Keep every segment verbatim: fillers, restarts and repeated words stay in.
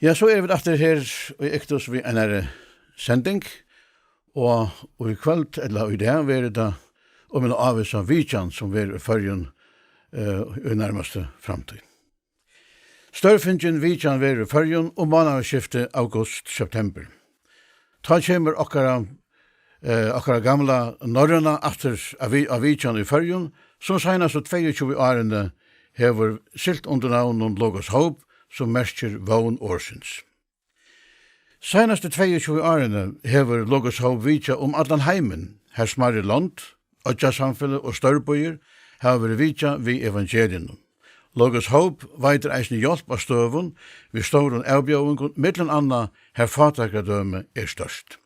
Ja, so eru vit aftur her í Iktus við einari sending, og í kvøld, ella í dag, verður tað um eina ávísa vitjan, sum verður í Føroyum, eh, í nærmastu framtíð. Stórfingin vitjan verður í Føroyum um mánaðarskiftið august-septembur. Tá kemur okkara, eh, okkara gamla norrøna aftur á vi-, á vitjan í Føroyum, sum seinastu tveyogtjúgu árini hevur siglt undir navninum Logos Hope, sum merkir vón orðsins. Seinastu tveyogtjúgu árini hevur Logos Hope vitjað um allan heimin, har smærri lond, oyggjasamfeløg og stórbýir hava verið vitjað við evangeliinum. Logos Hope veitir eisini hjálp á støðum við stórum avbjóðingum, millum annað har fátækradømi er størst.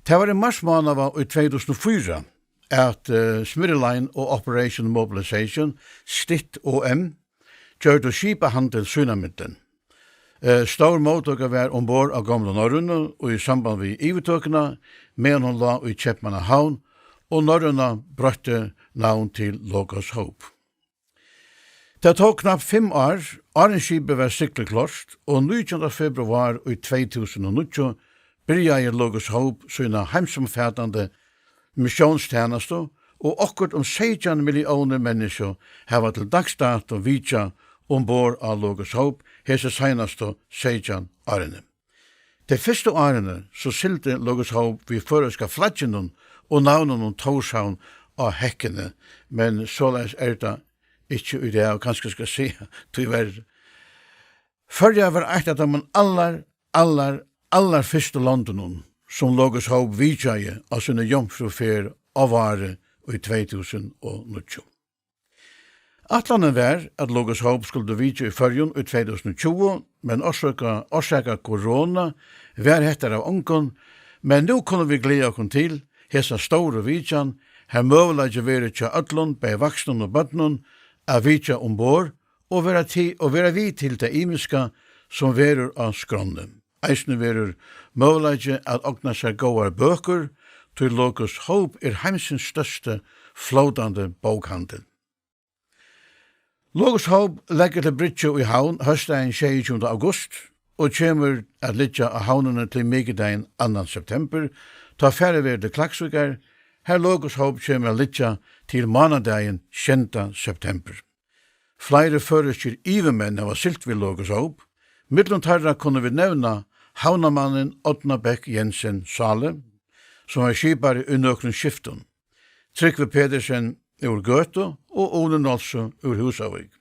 Tað var í marsmánaða í tvey túsund og fýra, at, eh, Smyril Line og Operation Mobilization, stytt O M, gjørdu skipahandil sínámillum. Eh, stór móttøka var umborð á Gomlu Norrønu í samband við yvirtøkuna, meðan hon lá í Keypmannahavn, og Norrøna broytti navn til Logos Hope. Tað tók knappt fimm ár, áðrenn skipið var sigluklárt, og nítjanda februar í tvey túsund og níggju byrjaði Logos Hope sína heimsumfatandi missiónstænastu, og okkurt um seytjan milliónir menniskju hava til dags dato vitjað umborð á Logos Hope hesi seinastu seytjan árini. Tey fyrstu árini, so sigldi Logos Hope við føroyska flagginum og navninum Tórshavn á hekkuni, men soleiðis er tað ikki í dag, og kanska skal siga, tíverri. Føroyar var eitt av teimum allar, allar, allar fyrstu londunum, sum Logos Hope vitjaði á síni jomfrúferð á vári í tvey túsund og níggju. Ætlanin var, at Logos Hope skuldi vitja í Føroyum í tvey túsund og tjúgu, men orsaka, orsaka korona var hetta av ongum, men nú kunnu vit gleða okkum til hesa stóru vitjan, har møguleiki verður hjá øllum, bæði vaksnum og børnum, at vitja umborð og vera ti-, og vera við til tað ymiska, sum verður á skránni. Eisini verður møguleiki at ogna sær góðar bøkur, tí Logos Hope er heimsins størsti flótandi bókhandil. Logos Hope leggur til bryggju í Havn hósdagin sjeyogtjúgunda august og kemur at liggja á havnini til mikudagin annan septembur, tá farið verður til Klaksvíkar, har Logos Hope kemur at liggja til mánadagin sjeynda septembur. Fleiri føroyskir yvirmenn hava siglt við Logos Hope. Millum teirra kunnu vit nevna havnarmannin Árna Bech Jensen Sále, sum var skipari í nøkrum skiftum, Trygve Petersen úr Gøtu og Óli Nolsøe úr Húsavík.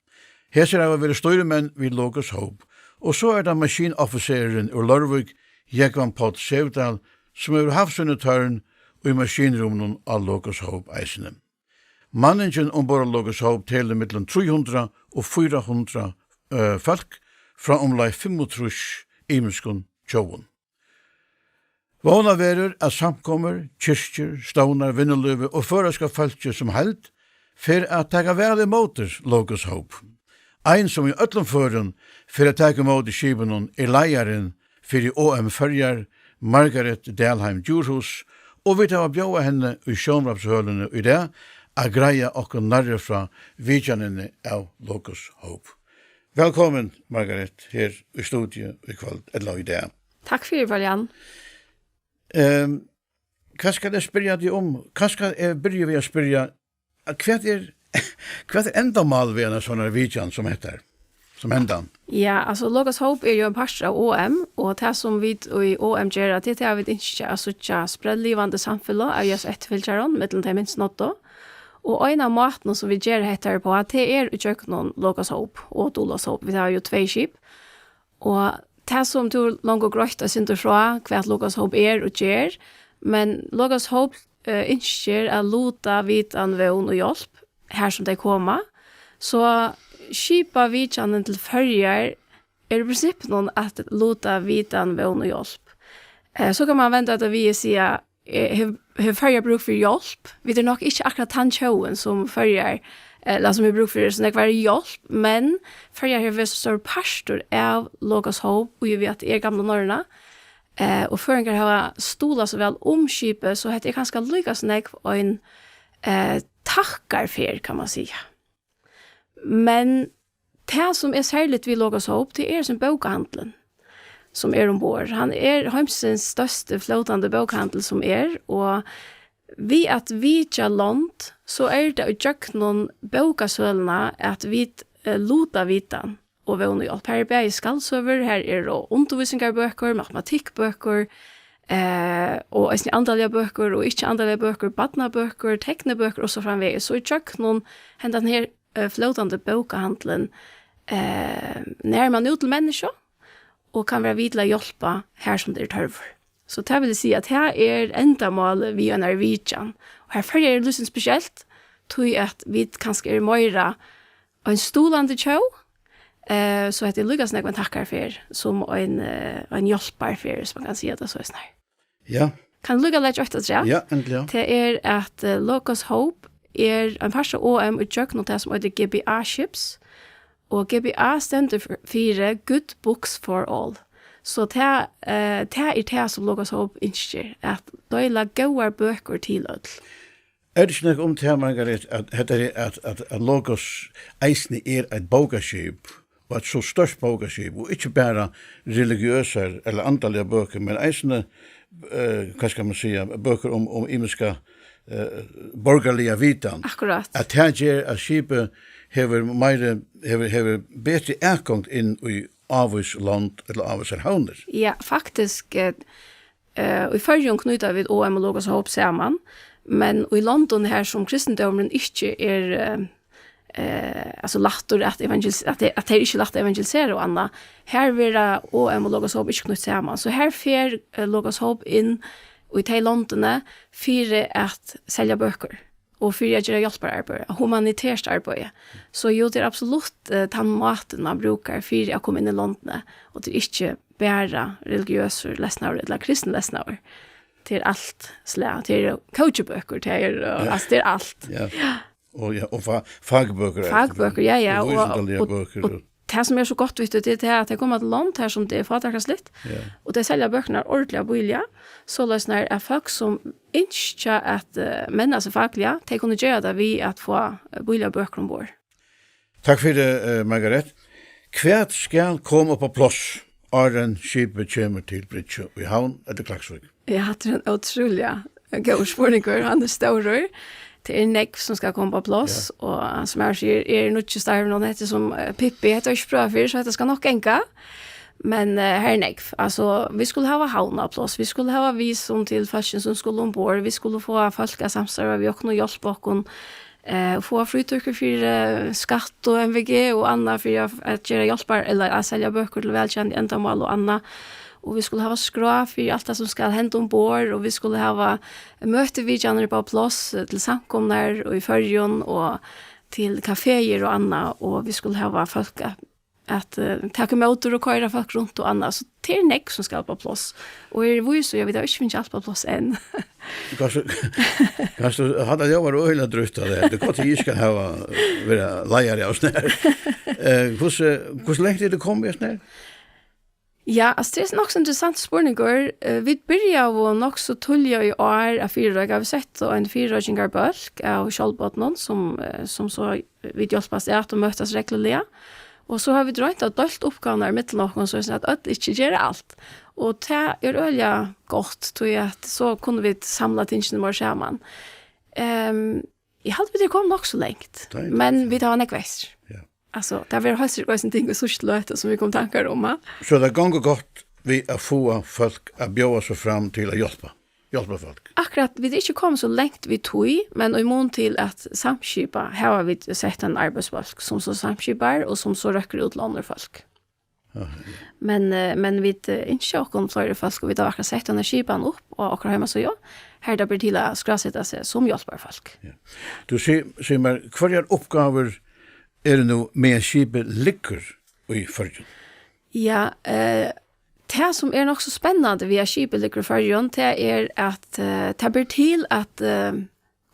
Hesir hava verið stýrimenn við Logos Hope, og so er tað maskinoffiserurin úr Leirvík, Jógvan Páll Sevdal, sum hevur havt síni tørn í maskinrúminum á Logos Hope eisini. Manningin umborð á Logos Hope telur millum trý hundrað og fýra hundrað, eh, fólk frá umleið fimmogtrýss ymiskum tjóðum. Vónað verður, at samkomur, kirkjur, stovnar, vinnulívið og føroyska fólkið sum heild fer at taka væl ímóti Logos Hope. Ein, sum í øllum førum fer at taka ímóti skipinum, er leiðarin fyri O M Føroyar, Margaret Dalheim Djurhuus, og vit hava bjóðað henni í sjónvarpshølini í dag at greiða okkum nærri frá vitjanini av Logos Hope. Vælkomin, Margaret, her í studio í kvøld, ella í dag. Takk fyri, Paul Jan. Ehm, hvat skal eg spyrja teg um? Hvat skal eg byrja við at spyrja? Hvat er, hvat er endamál við eina sånn vitjan sum hetta, sum hendan? Ja, altso, Logos Hope er jo ein partur av O M, og tað sum vit í O M gera, tað er tað, vit ynskja at síggja sprelllivandi samfelag av Jesu eftirfylgjarum, millum tey minst náddu. Og ein av mátunum sum vit gera hetta her uppá, tað er ígjøgnum Logos Hope og Doulos Hope. Vit hava jo tvey skip. Og tað sum tú longu greitt eitt sindur frá, hvat Logos Hope er og ger, men Logos Hope, eh, ynskir at luta vitan, vón og hjálp, har sum tey koma. So skipa vitjanin til Føroyar er í prinsippinum at luta vitan, vón og hjálp. Eh, so kann man venda tað við og siga, eh, hevur, hevur Føroyar brúk fyri hjálp? Vit eru nokk ikki akkurát tann tjóðin, sum Føroyar, ella sum hevur brúk fyri so nógvari hjálp, men Føroyar hevur verið so stórur partur av Logos Hope, og eg veit, at er gamla Norrøna, eh, og føroyingar hava stuðlað so væl um skipið, so hetta er kanska líka so nógv ein, eh, takkarferð, kann man siga. Men tað, sum er serligt við Logos Hope, tað er sum bókahandilin. sum er umborð. Hann er heimsins størsti flótandi bókahandil sum er, og við at vitja lond, so er tað í gjøgnum bókasøluna, at vit, eh, luta vitan og vón og hjálp. Her er bæði skaldsøgur, her eru undirvísingarbøkur, matematikkbøkur, eh, og eisini andaligar bøkur og ikki andaligar bøkur, barnabøkur, teknibøkur og so framvegis. So í gjøgnum hendan her, eh, flótandi bókahandilin, eh, nær man út til menniskju og kann vera við til at hjálpa har sum tað er tørvur. So tað vil eg siga, at her er endamálið við einari vitjan. Og her Føroyar er lýsandi spesielt, tí at vit kanska eru meira ein stuðlandi tjóð, eh, so hetta er líka so nógv ein takkarferð sum ein, eh, ein hjálparferð, sum man kann siga tað so er snar. Ja. Kann líka leggja eitt afturat? Ja, endiliga. Tað er at, eh, Logos Hope er ein partur av O M í gjøgnum tað sum eitur G B A Ships, og G B A stendur fyri, fyri Good Books for All. So tað, eh, tað er tað sum Logos Hope ynskir, at deila góðar bøkur til øll. Er tað ikki nakað um tað, Margareth, at hetta er, at, at, at Logos eisini er eitt bókaskip, og eitt so stórt bókaskip, og ikki bara religiøsar ella andaligar bøkur, men eisini, eh, hvat skal man siga, bøkur um, um ymiska, eh, borgarliga vitan. Akkurát. At tað ger at skipið hevur meiri, hevur, hevur betri atgongd inn í ávís lond ella ávísar havnir. Ja, faktisk, eh, eh, í Føroyum knýta vit O M og Logos Hope saman, men í londum her sum kristindómurin ikki er, eh, eh, altso lættur at evangelis-, at tey, at tey ikki lætt at evangelisera og annað, her verða O M og Logos Hope ikki knýtt saman. So her fer, eh, Logos Hope inn í tey londini fyri at selja bøkur og fyri at gera hjálpararbeiði, humanitert arbeiði. So jú, tað er absolutt, eh, tann mátin man brúkar fyri at koma inn í londini, og tað er ikki bara religiøsur lesnaður ella kristin lesnaður. Tað er alt slag. Tað eru kókibøkur, tað er, eh, Ja. altso, tað er alt. Ja. Og, ja, og fa-, fagbøkur. Fagbøkur, ja, ja, Og og, vísindaligar og, bøkur og og tað sum er so gott við tí, tað er tað at tey koma til lond her sum tað er fátækasligt, Ja. og tey selja bøkurnar ordiliga bíliga, soleiðis nær at fólk sum ynskja at, eh, menna seg fakliga, tey kunnu gera tað við at fáa, eh, bíligar bøkur umborð. Takk fyri, eh, Margareth. Hvat skal koma upp á pláss, áðrenn ein skipið kemur til bryggju í Havn ella Klaksvík? Ja, hatta er ein ótrúliga góður spurningur. Hann er stórur. Tað er nógv sum skal koma upp á pláss, Ja. og sum eg sigi, er nýggju starvin, og hetta er sum, eh, Pippi, hetta er ikki prøvað fyrr, so hetta skal nokk ganga. Men, eh, her er nógv. Altso, vit skulu hava havnarpláss, vit skulu hava visum til fólkini sum skulu umborð, vit skulu fáa fólk at samstarva við okkum og hjálpa okkum, eh, fáa fritøkur fyri, eh, skatt og M V G og annað fyri at, at gera hjálpar, ella at selja bøkur til vælgerandi endamál og annað. Og vit skulu hava skrá fyri alt tað sum skal henda umborð, og vit skulu hava møtivitjanir upp á pláss, eh, til samkomurnar og í Føroyum og til kafeir og annað, og vit skulu hava fólk at, at, eh, taka ímóti og koyra fólk runt og annað. So tað er nógv sum skal upp á pláss. Og eg vísi, ja, vit hava ikki fingið alt upp á pláss enn. Kanst tú, kanst tú, hatta ljóðar øgiliga drúgt av tær. Tað er gott, at eg ikki skal hava, vera leiðari av snar. Eh, hvussu, hvussu langt er tað komið í snar? Ja, altso, tað er nokk so interessant spurningur. Eh, vit byrjaðu nokk so tíðliga í ár at fyrireika. Vit settu ein fyrireikingarbólk av sjálvbodnum, sum, eh, sum so vit hjálpast at og møtast regluliga. Og so hava vit roynt at deilt uppgávurnar ímillum okkum, so at øll ikki gera alt. Og tað er øgiliga gott, tí at so kunnu vit samla tingini meira saman. Ehm, eg haldi, vit eru komin nokk so langt, Deiligt. men vit hava nógv eftir. Ja. Altso, tað verður heilt sikkurt eisini ting í síðstu løtu, sum vit koma í tankar um, ha? So tað gongur gott við at fáa fólk at bjóða seg fram til at hjálpa, hjálpa fólk? Akkurát, vit eru ikki komin so langt við tí, men í mun til at samskipa, hava vit sett ein arbeiðsbólk, sum so samskipar og sum so røkkur út til onnur fólk. Ja, ja. Men, eh, men vit, eh, ynskja okkum fleiri fólk, og vit hava akkurát sett eina skipan upp á okkara heimasíðu, har tað ber til at skráseta seg sum hjálparfólk. Ja. Tú, sig, sig mær, hvørjar uppgávur eru nú, meðan skipið liggur í Føroyum? Ja, eh, tað sum er nokk so spennandi við at skipið liggur í Føroyum, tað er at, eh, tað ber til at, eh,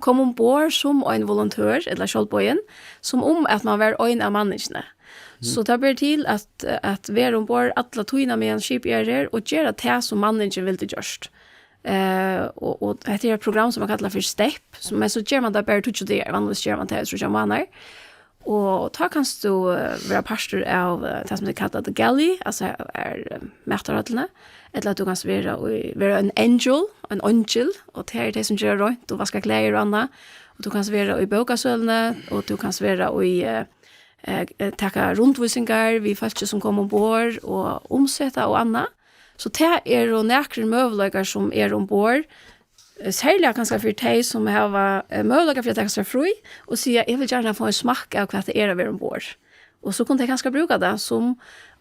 koma umborð sum ein volontør, ella sjálvboðin, sum um at man var ein av manningini. Mm. So tað ber til at, at vera umborð alla tíðina meðan skipið er her og gera tað sum manningin vildi gjørt. Eh, og, og hetta er eitt program sum man kallar fyri STEP, sum, men so ger man tað bara í tíggju dagar, vanligvis ger man tað í tríggjar mánaðir. Og tá kanst tú eh, vera partur av eh, tað sum tey kalla the galley, altso er eh, matarhøllini, ella at tú kanst vera, í, vera ein angel, ein eingil, og tað eru tey sum gera reint og vaska klæðir og annað, og tú kanst vera í bókasøluni, og tú kanst vera í eh, eh, eh, taka rundvísingar við fólki sum koma umborð og umseta og annað. So tað eru nakrir møguleikar sum eru umborð, eh, serliga kanska fyri tey sum hava eh, møguleika fyri at taka sær frí og siga, eg vil gjarna fáa ein smakk av hvat tað er at vera umborð. Og so kunnu tey kanska brúka tað sum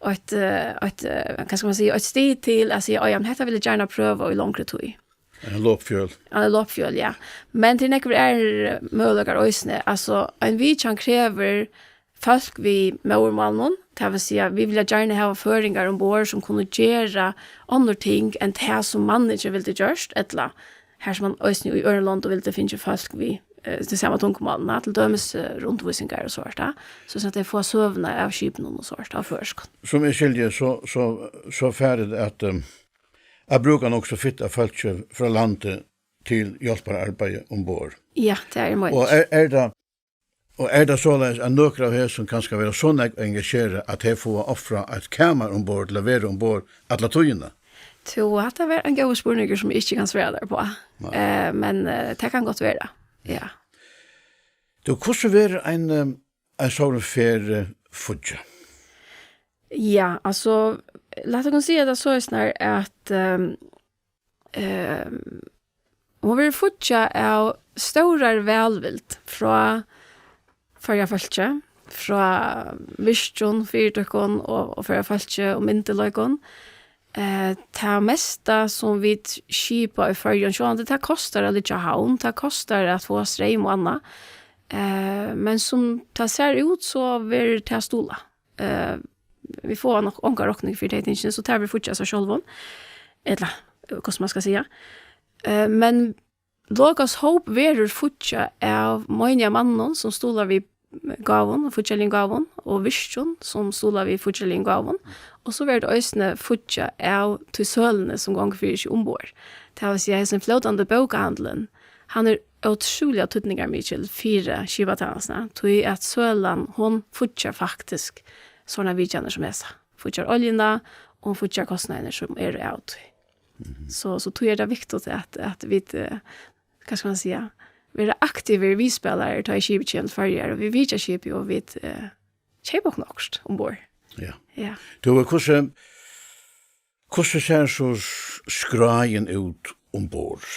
eitt, eh, eitt, eh, hvat skal man siga, eitt stig til at siga, á ja, men hetta vil eg gjarna prøva í longri tíð. Ein lopfjøl. Ja, ein lopfjøl, ja. Men til nakrir er møguleikar eisini. Altso, ein vitjan krevur fólk við móðurmálinum, tað vil siga, vit vilja gjarna hava føroyingar umborð sum kunnu gera onnur ting enn tað sum manningin vildi gjørt, ella har sum man eisini í øðrum londum vildi fingið fólk við eh, til sama tungumálina, til dømis eh, rundvísingar og sovorðið, so at tey fáa søguna av skipinum og sovorðið, á føroyskum. Sum eg skilji, so, so, so fer tað at, um, at brúka nokk so fitt av fólki frá landi til hjálpararbeiði umborð. Ja, tað er meining. Og er, er tað, og er tað soleiðis, at nøkur av hesum kanska vera so nógv engagerað, at tey fáa ofrað eitt kamar umborð til at vera umborð alla tíðina? Tú, hatta var ein góður spurningur, sum eg ikki kann svara tær uppá. Nei. Eh, men eh, tað kann gott vera. Ja. Tú, hvussu verður ein, eh, ein sovorðin ferð eh, fíggjað? Ja, altso, lat okkum siga tað soleiðis nær, at um, um, hon verður fíggjað av stórari vælvild frá Føroya fólki, frá virkjum, fyritøkum og, og Føroya fólki og myndugleikum. Eh, tað mesta sum vit skipa í Føroyum, sjálvandi tað kostar at liggja á havn, tað kostar at fáa streym og annað. Eh, men sum tað sær út, so verður tað stuðlað. Eh, vit fáa nokk onga rokning fyri tey tingini, so tað verður fíggjað av sær sjálvum. Ella, eh, hvussu man skal siga. Eh, men Logos Hope verður fíggjað av meiniga manninum, sum stuðlar við gávum, fíggjarligum gávum, og virkjum, sum stuðlar við fíggjarligum gávum. Og so verður tað eisini fíggjað av tí søluni, sum gongur fyri seg umborð. Tað vil siga, hesin flótandi bókahandilin, hann er ótrúliga týdningarmikil fyri skipatænastuna, tí at sølan, hon fíggjar faktiskt sovorðnar vitjanir sum hesa. Fíggjar oljuna, og hon fíggjar kostnaðirnar, sum eru av tí. Mhm. So, so tí er tað viktigt, at, at vit, eh, hvat skal man siga, vera aktivir viðspælarar, tá ið skipið kemur til Føroyar, og vit vitja skipið, og vit eh, keypa okkum okkurt umborð. Ja. Ja. Tú, hvussu, hvussu sær so s-, skráin út umborð?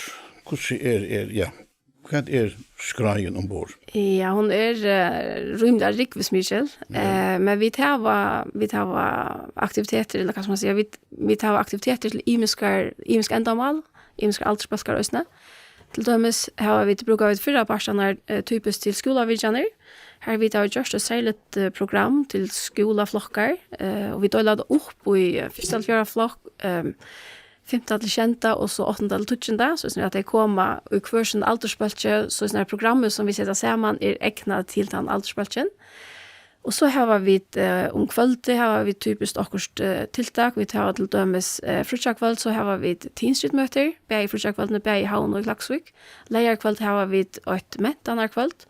Hvussu er, er, ja, hvat er skráin umborð? Ja, hon er eh, rímiliga rúgvismikil, ja. Eh, men vit hava, vit hava aktivitetir, ella hvat skal man siga, vit, vit hava aktivitetir til ymiskar, ymisk endamál, ymiskar aldursbólkar eisini. Til dømis hava vit, brúka vit fyrrapartarnar eh, typiskt til skúlavitjanir. Har vit hava gjørt eitt serligt eh, program til skúlaflokkar, eh, og vit deila tað upp í eh, fyrsta til fjórða flokk, eh, fimta til sjeynda og so áttanda til tíggjunda, so sum at tey koma í hvør sín aldursbólki, so sum at programmið sum vit seta saman er egnað til tann aldursbólkin. Og so hava vit eh, um kvøldið hava vit typiskt okkurt eh, tiltak. Vit hava til dømis eh, fríggjakvøld, so hava vit Teen Street møtir, bæði fríggjakvøldini, bæði í Havn og í Klaksvík. Leygarkvøld hava vit eitt mentanarkvøld,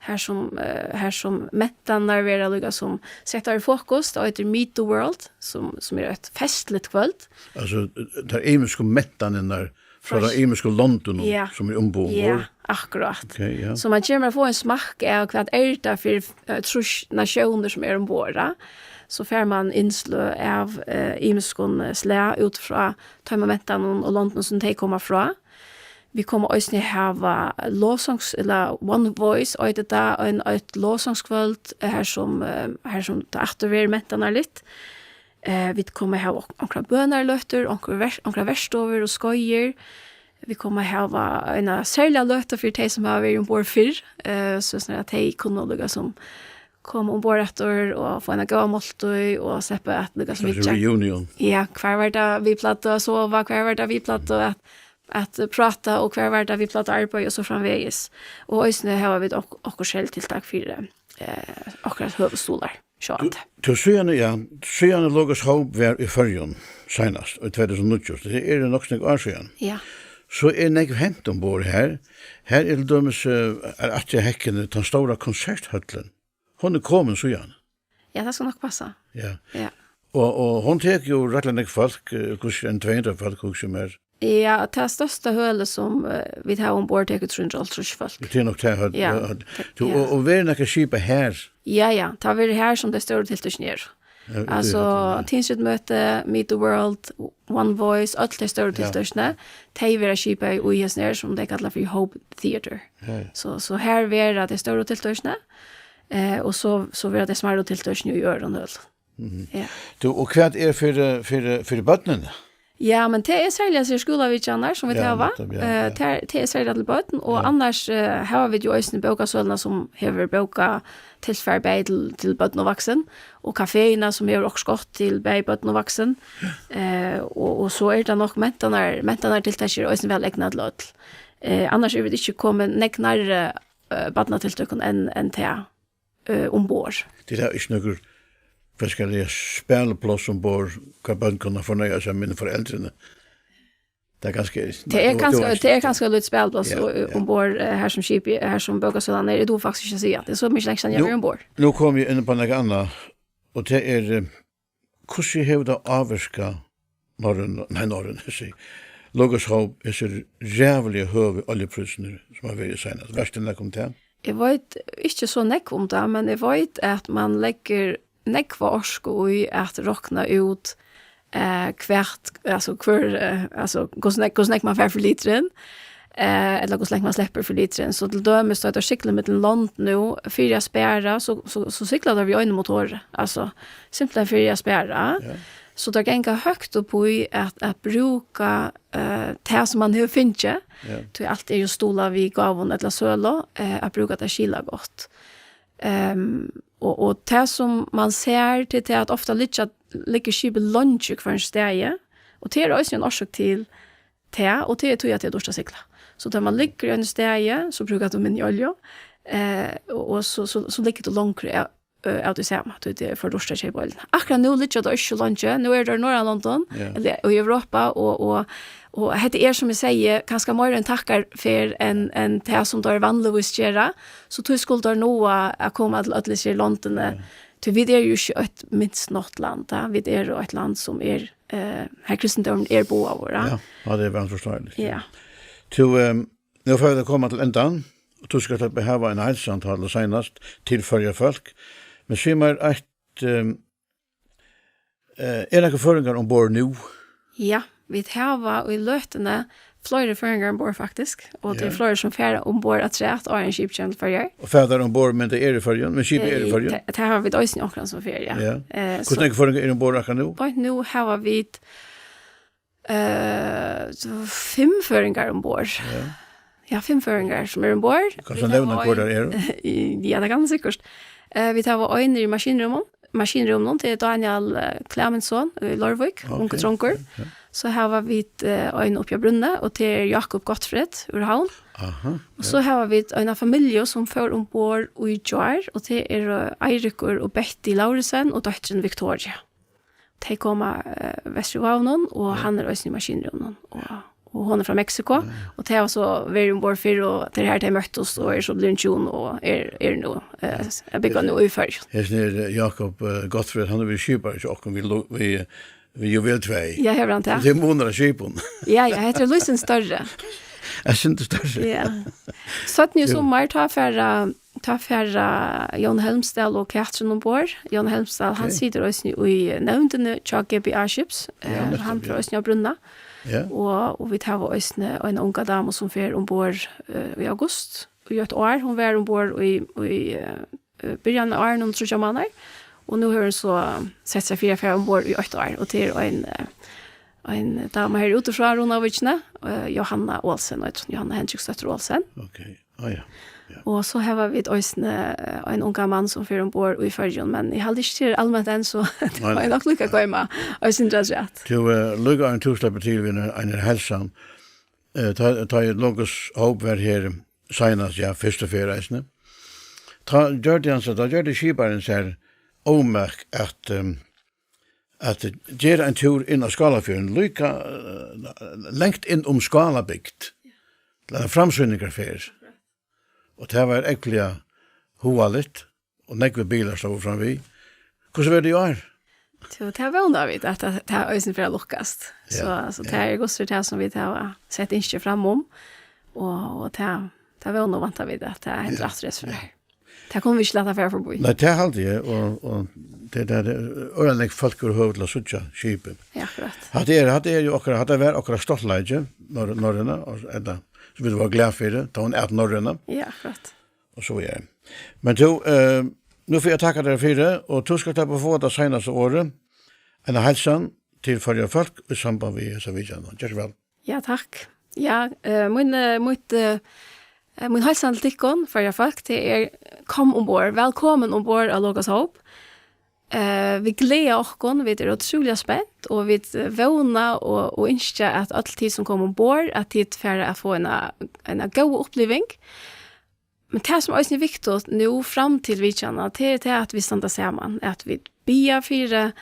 har sum, eh, har sum mentanir verða líka sum settar í fokus. Tað eitur Meet the World, sum, sum er eitt festligt kvøld. Altso, tær ymisku mentanirnar frá Frá tær ymisku londunum, ja. Sum er umborð. Ja, akkurát. Ok, ja. So man kemur at fáa ein smakk av, hvat er tað fyri eh, trýss nasjónir sum eru umborð. So fær man innsløg av eh, ymiskum eh, slag út frá teimum mentanum og londunum sum tey koma frá. Vit koma eisini hava lovsangs-, ella One Voice, eitur tað, ein, eitt lovsangskvøld, eh, har sum, eh, har sum tað aftur verður mentanarligt. Eh, vit koma hava ok-, onkrar bønarløtur, onkur ver-, onkrar verstovur og skeiðir. Vit koma hava eina serliga løtu fyri tey sum hava verið umborð fyrr, eh, so sum at tey kunnu líka sum koma umborð aftur og fáa eina góða máltíð og sleppa at líka sum Kanska vitja. Reunion. Ja, hvar var tað vit plagdu at sova, hvar var tað vit plagdu at, at prata og hvar var tað vit plagdu at arbeiða og so framvegis. Og eisini hava vit ok-, okkurt serligt tiltak fyri eh, okkara høvuðsstuðlar, sjálvandi. Tú, tú síðani, ja, síðani Logos Hope var í Føroyum seinast, í tvey túsund og níggju, tað er nokk so nógv ár síðan. Ja. So er nógv hent umborð her. Her er til dømis, eh, er aftur í hekkuni, tann stóra konserthøllin. Hon er komin síðan. Ja, tað skal nokk passa. Ja. Ja. Og, og hon tekur jo rættiliga nógv fólk, eh, hvussu er, ein tvey hundrað fólk, hugsi eg mær. Ja, og tað størsta hølið sum, eh, vit hava umborð tekur trý hundrað og hálvtrýss fólk. Tað er nokk tað, hø-, Ja, hø-, tað, tú, ja. Og, og verður nakað skipað her? Ja, ja, tað verður her sum tey stóru tiltøkini eru. Ja, út í Altso, høllina, ja. Tinsritmøti, Meet the World, One Voice, øll tey stóru Ja. tiltøkini, tey verða skipað í hesum her, sum tey kalla fyri Hope Theatre. Ja, ja. So, so her verða tey stóru tiltøkini, eh, og so, so verða tey smærru tiltøkini í øðrum hølum. Mhm. Ja. Tú, og hvat er fyri, fyri, fyri børnini? Ja, men tað er serliga, sigur, skúlavitjanir, sum vit Ja, hava. nettopp, ja, Eh, ja. tað er, tað er serliga til børn, og Ja. annars, eh, hava vit jo eisini bókasøluna, sum hevur bókatilfar bæði til, til børn og vaksin, og kaféina, sum hevur okkurt gott til bæði børn og vaksin. Eh, og, og so er tað nokk mentanar-, mentanartiltøk eru eisini væl egnað til øll. Eh, annars eru vit ikki komin nógv nærri, eh, barnatiltøkum enn, enn tað, eh, umborð. Tað er ikki nøkur, hvat skal eg siga, spælipláss umborð, hvar børn kunnu fornøya seg, men foreldrini. Tað er kanska Tað er kanska, tað er kanska eitt lítið spælipláss Ja, og, ja. umborð, eh, her sum skipið, her sum bókasølan er. Eg dugi faktiskt ikki at siga. Tað er so mikið leingi síðan eg Nú, var umborð. nú komi eg inn á nakað annað, og tað er, eh, hvussu hevur tað ávirkað Norrøn, nei, Norrøn, eg sigi, Logos Hope, hesir ræðuliga høgu oljuprísirnir, sum hava verið seinast? Veitst tú nakað um tað? Eg veit ikki so nógv um tað, men eg veit, at man leggur nógva orku í at rokna út, eh, hvat, altso, hvør, eh, altso, hvussu nógv, hvussu nógv man fær fyri litrin, eh, ella hvussu nógv man sleppur fyri litrin. So til dømis, tá teir sigla millum lond nú, fyri at spara, so, so, so sigla teir við einum motori, altso, simpelthen fyri at spara. Ja. So teir ganga høgt upp í at, at brúka, eh, tað, sum man hevur fingið, Ja. tí alt er jo stuðlað við gávum ella sølu, eh, at brúka tað skilagott. Ehm, og, og tað, sum man sær, til tað, at ofta liggja, liggur skipið leingi hvønn staði, og tað er eisini ein orsøk til tað, og tað er tí, at tað er dýrt at sigla. So tá man liggur í einum staði, so brúkar tú minni olju, eh, og, og so, so, so liggur tú longri av, eh, av tí sama, tí tað er for dýrt at keypa oljuna. Akkurát nú liggja tey ikki so leingi, nú eru tey í Norðurlondum, Ja. ella í Europa, og, og, og hetta er, sum eg sigi, kanska meira ein takkarferð enn, enn tað, sum teir vanligvis gera, so tí skulu teir náa at koma til øll hesi londini. Ja. Tí vit eru jo ikki eitt minst nátt land, tá. Vit eru eitt land, sum er, eh, har kristindómurin er boðaður, tá. Ja, ja, tað er væl forståeligt. Ja. Tú, ehm, nú fara vit at koma til endan, og tú skalt sleppa at hava eina heilsan, tá, til seinast, til Føroya fólk. Men sig mær eitt, ehm, eh, eru nakrir føroyingar umborð nú? Ja, vit hava í løtuni fleiri føroyingar umborð, faktiskt, og tað eru Ja. fleiri, sum fara umborð afturat, áðrenn skipið kemur til Føroyar. Og fara teir umborð, meðan tey eru í Føroyum, meðan skipið er í Eh, Føroyum? tað, tað hava vit eisini onkran, sum fer, ja. Ja. Eh, Hvussu so nógvir føroyingar eru umborð akkurát nú? beint nú hava vit, eh, so fimm føroyingar umborð. Ja. Ja, fimm føroyingar, sum eru umborð. Kanst tú Vit nevna, hava hvør ein teir eru? Ja, tað kann man sikkurt. Eh, vit hava ein í maskinrúminum, maskinrúminum, tað er Daniel, eh, Klemensson í Leirvík, Ok, ungur drongur. ok, ja. So hava vit, eh, ein uppi á brúnni, og tað er Jakob Gottfried úr Havn. Aha, Og ja. so hava vit eina familju, sum fór umborð í gjár, og tað eru, eh, Eirikur og Betty Lauresen og dóttirin Victoria. Tey koma, eh, vestur úr Vágum, og Ja. hann er eisini í maskinrúminum, og, og hon er frá Mexico, Ja. og tey hava so verið umborð fyrr, og tað er her tey møttust, og eru so blivin hjún, og eru, eru nú, eh, Ja. at búgva nú í Føroyum. Hesin er, eh, Jakob, eh, Gottfried, hann er við skipari hjá okkum, við Lu-, við, við Juvel tvey. Ja, hevur hann tað? So tað er munur á skipum. Ja, ja, hetta er lítið størri. Eitt sindur størri. Ja. Seinni í Jú. summar, tá fara, tá fara Jón Helmsdal og Katrin umborð. Jón Helmsdal, hann Ok. situr eisini í nevndini hjá G B A Skips. Ja, Eh, nettopp, hann fer ja. eisini á brúnna. Ja. Og, og vit hava eisini eina unga damu, sum fer umborð, eh, í august. Í eitt ár, hon var umborð í, í, eh, eh, byrjan av árinum, tríggjar mánaðir. Og nú hevur hon so sett seg fyri at fara umborð í eitt ár, og tað er ein, eh, ein dama her úti frá Runavíkini, eh, Jóhanna Olsen, eitur hon, Jóhanna Hendriksdóttir Olsen. Ok, ah, ja. Ja. Og so hava vit eisini, eh, ein ungan mann, sum fer umborð í Føroyum, men eg haldi ikki, tað er alment enn, so tað Nei, má eg nei. nokk líka goyma, eisini afturat. Tú, eh, líka ein tú sleppur til við ein, ein heilsan. Eh, tá, tá er Logos Hope var her seinast, ja, fyrstu ferð eisini. Tá gjørdi hann so, tá gjørdi skiparin sær ómak at, ehm, at gera ein túr inn á Skálafjørðin, líka, eh, langt inn um Skálabygd, til eina framsýningarferð. Og tað var ógvuliga hugaligt, og nógvir bilar stóðu framvið. Hvussu verður tað í ár? Jú, tað vóna vit, at tað, tað eisini fer at lukkast. Ja, so, so ja. Tað er gott fyri tað sum vit hava sett ynski fram um, og, og tað, tað vóna og vænta vit, at tað hendir Ja, aftur, ja. Tað kunnu vit ikki lata fara forbi. Nei, tað haldi eg, og, og tað, tað er øgiliga nógv fólk yvirhøvur til at síggja skipið. Ja, akkurát. Hatta er, hatta er jú okkara, hatta var okkara stoltleiki, Nor-, Norrøna, og ella, sum vit vóru glað fyri, tá hon æt Norrøna. Ja, akkurát. Og so er. Men tú, eh, nú fari eg at takka tær fyri, og tú skalt sleppa at fáa tað seinasta orðið. Eina heilsan til Føroya fólk í samband við hesa vitjanina. Ger so væl. Ja, takk. Ja, eh, mín, eh, mítt, eh, eh, mín heilsan til tykkum, Føroya fólk, tað er: kom umborð, vælkomin umborð á Logos Hope. Eh, vit gleða okkum, vit eru ótrúliga spent, og vit, eh, vóna og, og ynskja, at øll tit sum koma umborð, at tit fara at fáa eina, eina góða uppliving. Men tað, sum eisini er viktigt nú fram til vitjanina, tað er tað, at vit standa saman, at vit biðja fyri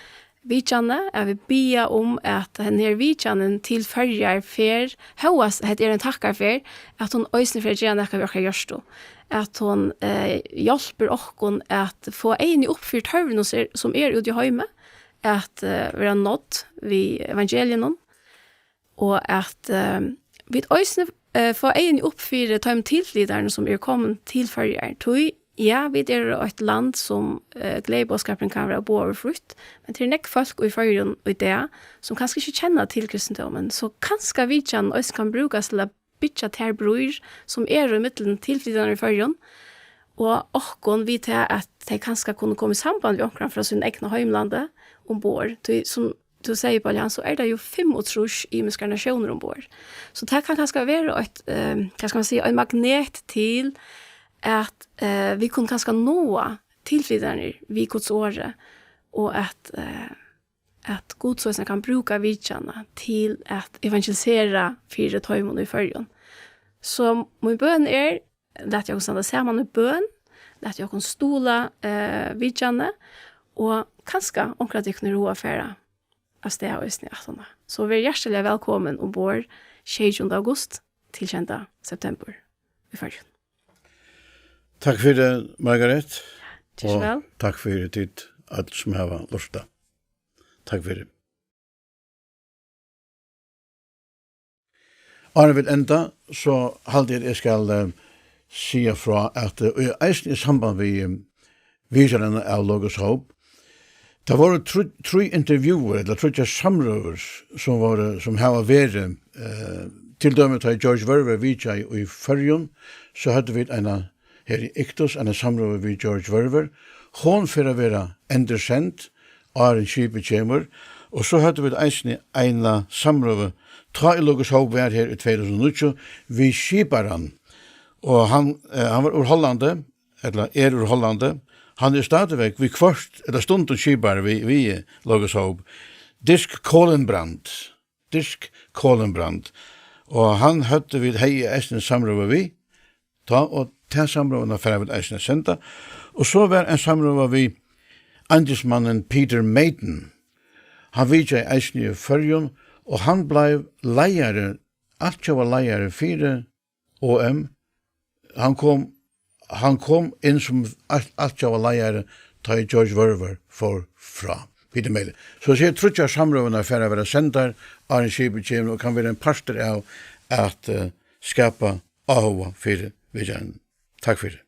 vitjanini, at vit biðja um, at henda her vitjanin til Føroyar fer, hóast hetta er ein takkarferð, at hon eisini fer at gera nakað við okkara hjørtu, at hon, eh, hjálpir okkum at fáa eyguni upp fyri tørvinum, sum er, sum er úti í heimi, at, eh, vera nádd við evangeliinum, og at, eh, vit eisini, eh, fáa eyguni upp fyri teimum tilflytarunum, sum eru komin til Føroyar. Tí, ja, vit eru eitt land, sum, eh, gleðiboðskapurin kann vera boðaður frítt, men tað eru nógv fólk í Føroyum í dag, sum kanska ikki kenna til kristindómin, so kanska vitjanin eisini kann brúkast til at byggja tær brýr, sum eru ímillum tilflytararnar í Føroyum og okkum, við tað, at tey kanska kunnu koma í samband við onkran frá sínum egna heimlandi umborð. Tí, sum tú segði, Paul Johan, so er tað jú fimmogtrýss ymiskar natiónir umborð. So tað kann kanska vera eitt, eh, hvat skal man siga, ein magnet til, at, eh, vit kunnu kanska náa tilflytararnar við Guds orði, og at, eh, at Gud so eisini kann brúka vitjanina til at evangelisera fyri teimum í Føroyum. So mín bøn er, lat okkum standa saman í bøn, lat okkum stuðla, eh, vitjanini, og kanska onkran av tykkum hevur hug at fara avstað eisini aftaná. So ver hjartaliga vælkomin umborð sjeyogtjúgunda august til sjeynda septembur í Føroyum. Takk fyri, Margareth. Ger so væl. Og takk fyri tit øll, sum hava lurtað. Takk fyri. Áðrenn vit enda, so haldi eg, at eg skal, eh, siga frá, at, eh, eisini í samband við, eh, vitjanina av Logos Hope, tað vóru trý, trý intervjuer, ella tríggjar samrøður, sum vóru, sum hava verið, eh, til dømis, tá George Verwer vitjaði í Føroyum, so høvdu vit eina her í Iktus, eina samrøðu við George Verwer. Hon fer at verða endursend, áðrenn skipið kemur. Og so høvdu vit eisini eina samrøðu, tá ið Logos Hope var her í tvey túsund og níggju, við skiparan. Og hann, eh, hann var úr Hollandi, ella er úr Hollandi. Hann er stadigvæk viðhvørt, ella stundum skipari við, við Logos Hope. Dirk Kolenbrand. Dirk Kolenbrand. Og hann høvdu vit, hevði eg eisini samrøðu við, tá, og ta samrøðuna fara vit eisini at senda. Og so var ein samrøða við eingilsmannin Peter Maiden. Hann vitjaði eisini í Føroyum, og hann bleiv leiðari, altjóða leiðari fyri O M. Hann kom, hann kom inn sum alt, altjóða leiðari, tá ið George Verwer fór frá. Peter Maiden. So hesar tríggjar samrøðurnar fara at verða sendar, áðrenn skipið kemur, og kann vera ein partur av at, eh, skapa áhuga fyri vitjanini. Takk fyri.